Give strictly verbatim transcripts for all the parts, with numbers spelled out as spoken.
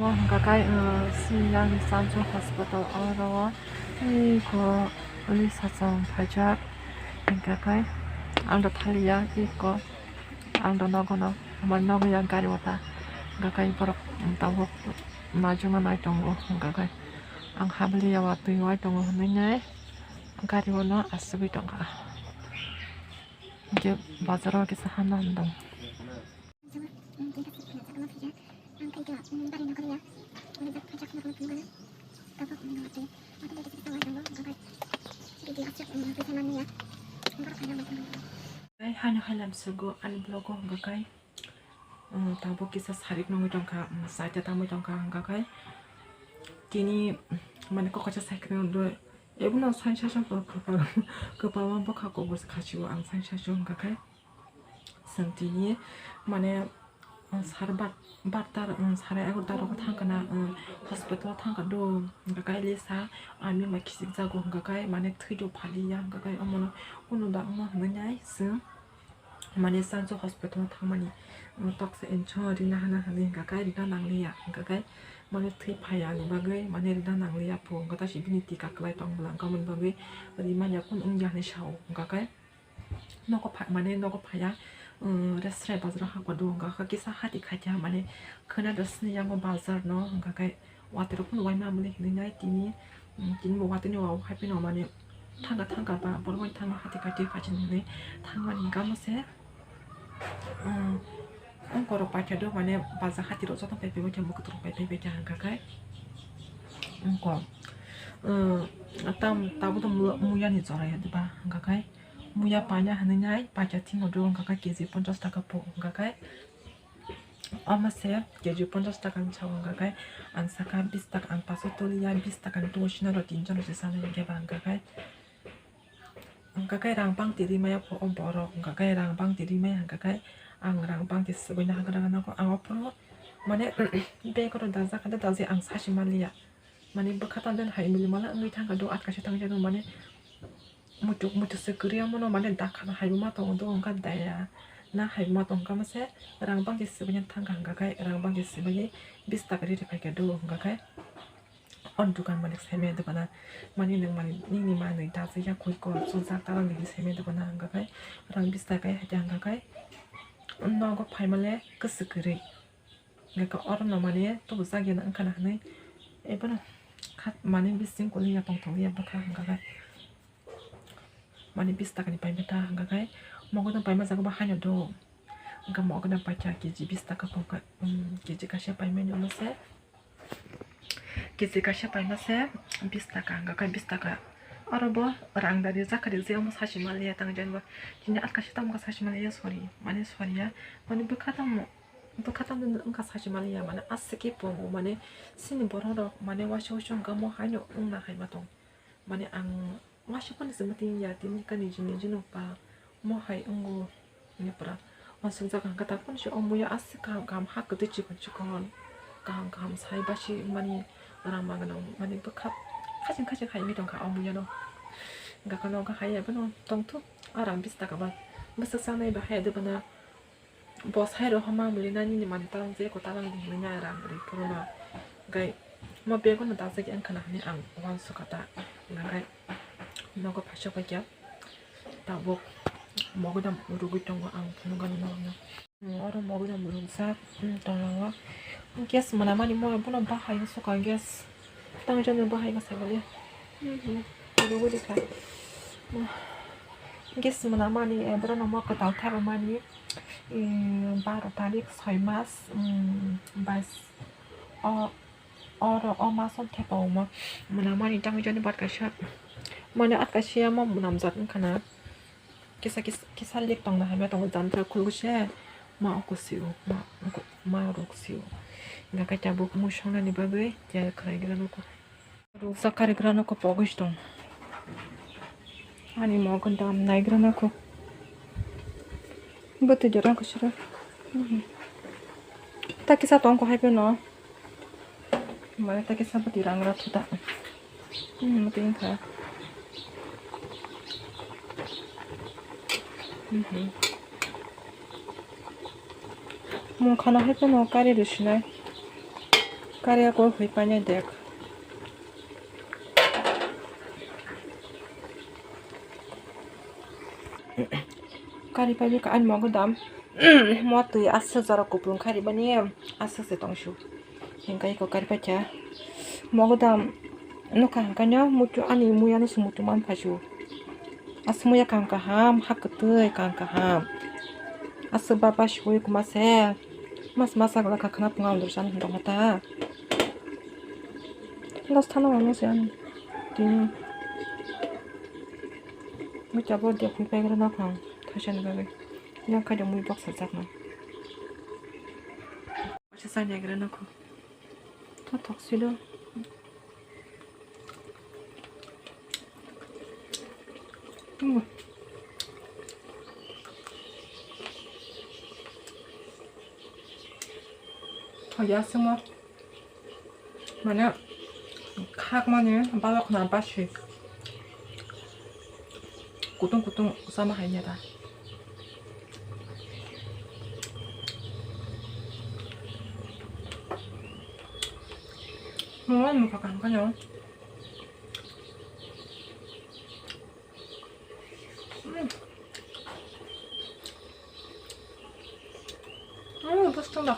Mo hwnkha khe, uh, Siyang Sancho Hospital oro o iko police sachang phaijak. Hwnkha khe ang do thaliya iko, ang do nogo no, omo nogo ya gari o ta. Hwnkha khe borok tabuk naijukma nai tongo. Hwnkha khe ang habli ya watwi wai tongo hwnwi nai gari o no asugwi tongkha. Hwnkhe bazar o kisa hana hwndong. Hai, hano hai lam sugo ani vlog o hwnkha khe, um, tabuk kisa sarik nungwi tongkha, um, saita tangwi tongkha hwnkha khe tini, um, mane kok kaisa cycle do, ebono sai sasong kwpal, kwpalma bwkha kok bwsa khachio ang sai sasong hwnkha khe. Chwng tini mane, uh, sar bar, bar tar, um, sare egarota rogo thangkha na, um, hospital thangkha do, hwnkha khe lisa army bai khichik jago hwnkha khe mane thwi do phaliya hwnkha khe omono kunu da wngma hwnwi nai chwng mane Sancho hospital thangmani, um, toksa injection rina hana hwnwi hwnkha khe rina nangliya hwnkha khe mane thwi phaiya ni bagwi mane rina nangliya pho hwnkha tei bini tika kwlai tong bwla hwnkha mani bagwi rimanya kunu wngya hwnwi sao hwnkha khe. Nogo phai, mane nogo phaiya, um, restaurant bazar o hakor do, hwnkha khe kisa hati khaitiya, mane khwna do sini yango bazar no, hwnkha khe watwi rok phano waima mani hinwi nai tini, um, tini bo watwi ni o hai phano mane thangkha thangkha ba borok bai thangma hati khaitiya paichini hinwi thangmani hwnkha mo se, um, ongkorok paikha do, mane bazar hati rok joto pai pai baikha, mwkhwtwrwk pai pai baikha hwnkha khe, ongko, um, tam, tabuk do muya ni jora ya diba hwnkha khe. Muya paina hinwi nai paikha thimo do hwnkha khe K G ponchash taka po hwnkha khe. Omo se K G ponchash taka ni sao hwnkha khe ang saka bis taka ang paso toliya, bis taka ni tongo sina rok tinjon rok se sanai hwnkhe ba hwnkha khe. Hwnkha khe rang bang twi rimaya pho o borok hwnkha khe rang bang twi rimaya hwnkha khe ang rang bang twi swbaina hagra gana kho ang o phuru mane bag oro dajak kha da dajwi ang sachi manliya. Mane bwkha tamjani hai mili mala wngwi thangkha do atkasa tangjakno mane muituk muituk se kwrwi omono mane dakha no hai ma tongo do wngkha daya na hai ma tongkha mase rang bangkhe swbaina thangkha hwnkha khe rang bangkhe swbaiwi bis taka riri phaikha do hwnkha khe o dukan malik saimaya dukana mane nwng mane nini manwi dajak ya khwi kok chujak talang nini saimaya dukana hwnkha khe rang bis taka hai khe hwnkha khe nogo phaimale kwswk kwrwi. Hwnkhe oro no mane tubujak ya wngkha na hinwi ebono khat mane bising kuliya tongthokya bwkha hwnkha khe mane bis taka ni paimata hwnkha khe mogodam paima jaga bo haino do hwnkha mogodam paikha K G bis taka hwnkha K G kaisa paimani omo se K G kaisa paima se bis taka hwnkha khe bis taka oro bo rang da rijak kha rijak omo sachi manliya tang jani bo tini atkasa tamo khe sachi manliya sorry mane sorry ya mane bwkha tamo. Bwkha tamni wngkha sachi manliya, mane aswk khe pungo, mane chini borok rok mane waisa waisa wngkha, mo haino wngna hai ma tong, mane ang waisa phano se mwtwi ya, tini kha niji niji no pa, mo hai wngo, hinwi pura uansukjak hwnkha, ta phano se o muya aswk kaham kaham ha kwtwi chikon chikon, kaham kaham sai basi mani rang ma gwnang, mane bwkha khaching khaching hai wngwi tongkha o muya no, hwnkha khe nogo hai ya bono tongthok, o rang bis taka ba bwswk chanai ba hai ya de bono. Bo sai rok ma muli na nini mani talang je ko talang di hinwi na rang ri phuru no. Gai mo bego no dajak yang khana hinwi ang uansukha ta. Hwnkha khe nogo phaisa paikha. Tabuk mogodam rwgwi tongo ang phunukgani norokno. Oro mogodam rwkjak tonglango. Gas mwnamani mo bono bahai wngsuka gas. Tang jani bahai wngsa bole. Rwgwi rikha. Gas mwnamani borok no mo kwtal thepamani. Baro tarik soi mas, bais, o, oro o maso thepao mo mwnamani tangwi jani bat kaisa, mane at kaisa mo mwnamjak wngkha na, kisa, kisa, kisa lik tongna hamya tongo, jantra khulgo se ma oko sio, ma oko, ma rok sio, hwnkha khe tabuk mui songnani bagwi tiyar khlai gra nugo. Ruksa karigrano kho pogwi tong. Ani mogon dam naigrano kho. Bwtwi jora kho siro. Mhm. Ta kisa tong kho hai phano. Mane ta kisa bwtwi rangra thuta. Hmm, bwtwi wngkha. Mhm. Mungkhano hai phano kari rw sinai. Kari ako hoi painai dek. Kari pai bika ani mogo dam. Mo twi aswk jora kupulung kari bani aswk se tongsu. Hingkai ko kari pai kha. Mogo dam nokha hingkai no mutu ani mui ano se mutu man phaisu. Aswk muya kaham kaham, ha kwtwi kaham kaham. Aswk ba ba sui kuma se. Mas masa gula kakhna punga undur san hindong mata. Los thano ano se ani. Tini. Mucha bo dia khui pai gra na phang. Thaisa ni bagwi. Yang khaida mui boksa jakna. Waisa chani agra nokho. Tho thok silo. Tho ya simo. Mane khakmani balokna basi kutung kutung sama hai ya da. Mo mukha kaham khayo. Mm. Mm, bwswk thangla.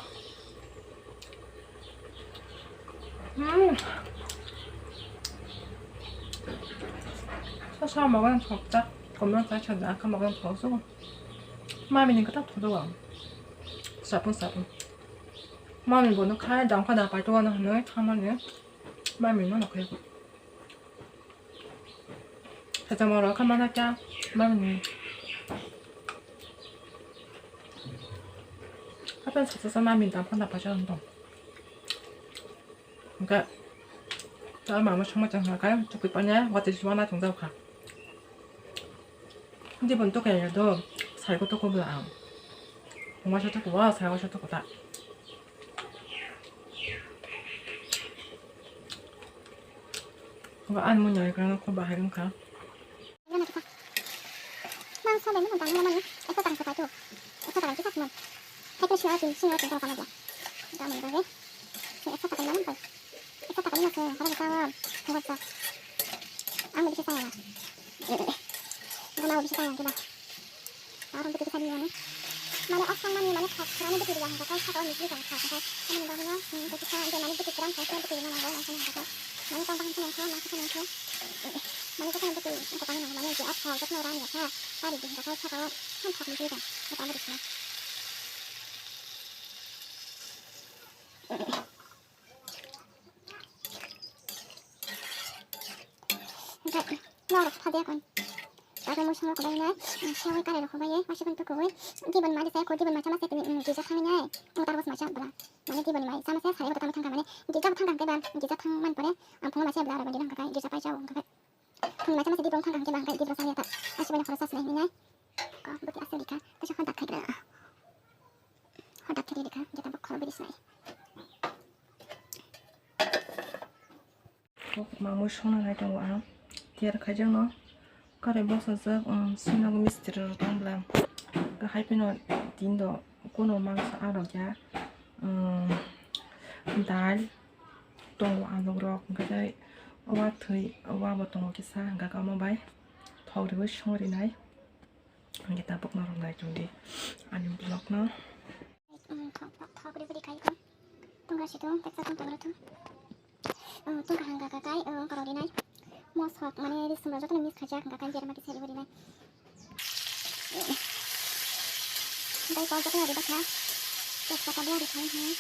Mm. Sa sa mogon thokjak, komno sa sa da ka mogon thokjak. Mami ni kata thokjak. Sapun sapun. Mami bono khai dangkha da paito ano hwnwi thangmani. Mami no nokhe. Kachamo rok kha mana kya mami ni. Apa sasa sa mami dam khana pacha dong. Enggak. Ta mama chuma chang ha kai chukui panya wati suana chung dau kha. Di bon to kaya do. Sai ko to ko bla ang. Mama sa to ko wa sai wa sa to ko ta. Ba ani mui nai kha ko bahai wngkha. Mang sa bai mano dang mano. Ekta dang sa pai to. Ekta dang kisa siman. Hai to sina tin sina tin tong kama dia. Dang mano dang. Ekta dang mano pai. Ekta dang mano sa. Hara ka wa. Hara ka. Ang bisa sa ya. Gana bisa sa ya kita. Aro betul tadi mana? Mana asal mana mana khas, mana betul yang kata kata orang itu kan khas kata. Mana bahaya, hmm, betul kan dia mana betul kurang khas, betul mana bahaya, mana kata. Mana tambah macam apa, macam apa. Mana kata betul, kata mana mana dia asal kata orang ya kata. Tadi dia kata kata kan khas itu kan. Kata betul. Norok phadiya kon. Tabuk mui songwk bai nai, siyawai karai rok bai ye, masi kon tukuwi. Gibon ma jesa ko gibon ma chama se tini, mm, gija thangwi nai. Ang tarwos ma cha bla. Mane gibon ma chama se sare ko tamo thangka mane. Gija thangka ke ba, gija thang man pore. Ang phungo ma se bla ro bandi thangka kai, gija pai chao thangka kai. Phung ma chama se gibon thangka ke ba kai gibon sa ya ta. Asi bani khoro sa sinai nai. Ko buti asli ka, ta sa khon tak khai gra. Hodak kiri dikha, jeta bok khoro bidi sinai. Kok mamui songna nai tongo ang. Tiyar khaijakno karai bosajak, um, sinogo mistiri rok tong bwla. Khe hai phano tin do kuno mangsa arok ya. Um, dal tongo, aluk rok, hwnkhe tei watwi, wa bo tongo kisa, hwnkhe omo bai thok riwi song rinai. Hingke tabuk norok nai tongdi ani vlog no. Thok, thok, thok, ribri kai ko. Tungra si tung, teksa tung, tungra tung. Tung kahang ka kai, karo rinai. Mosok, mane, risum rok jotono mix khaijak, hingka kai jerma kisa ribri nai. Dai ko jotono ribakha. Teksa ka bo rikhai, hmm.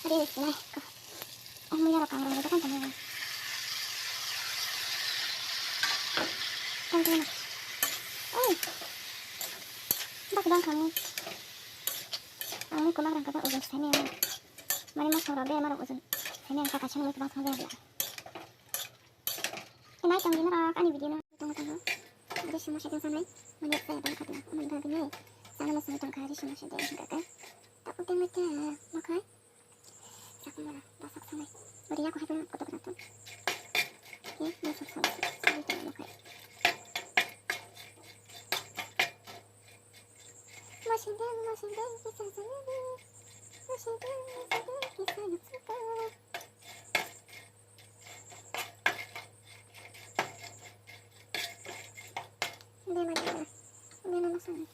Ade, nai, ko. Oh, muya rok ang rong, kan tanya. Kan tanya. Oi. Bak bang kamu. Ang ni kumak rang kata ujung sini. Mari mas orang be, mari ujung sini, ang kata sini, kumak sama dia. Inai tong dino rok ani video no tong tong. Jadi semua setting sanai. Mani saya bang kata. Oh my god, ini. Ano masani tongkha risi masi de hingkha khe. Tabuk de mete mokhai. Sakmana basak sanai. Bari ya ko hai pura koto koto. Ke basak sanai. Sanai tong mokhai. Masing de masing de kisa sanai. Masing de masing de kisa yuk suka. Bema jana. Bema masang.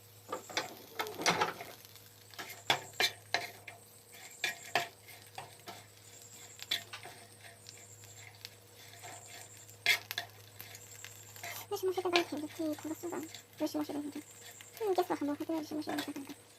Risi masi ta bai khe, khe, khe, suga. Risi masi ta khe. Hmm, gas ba khamo, khe, risi masi ta khe.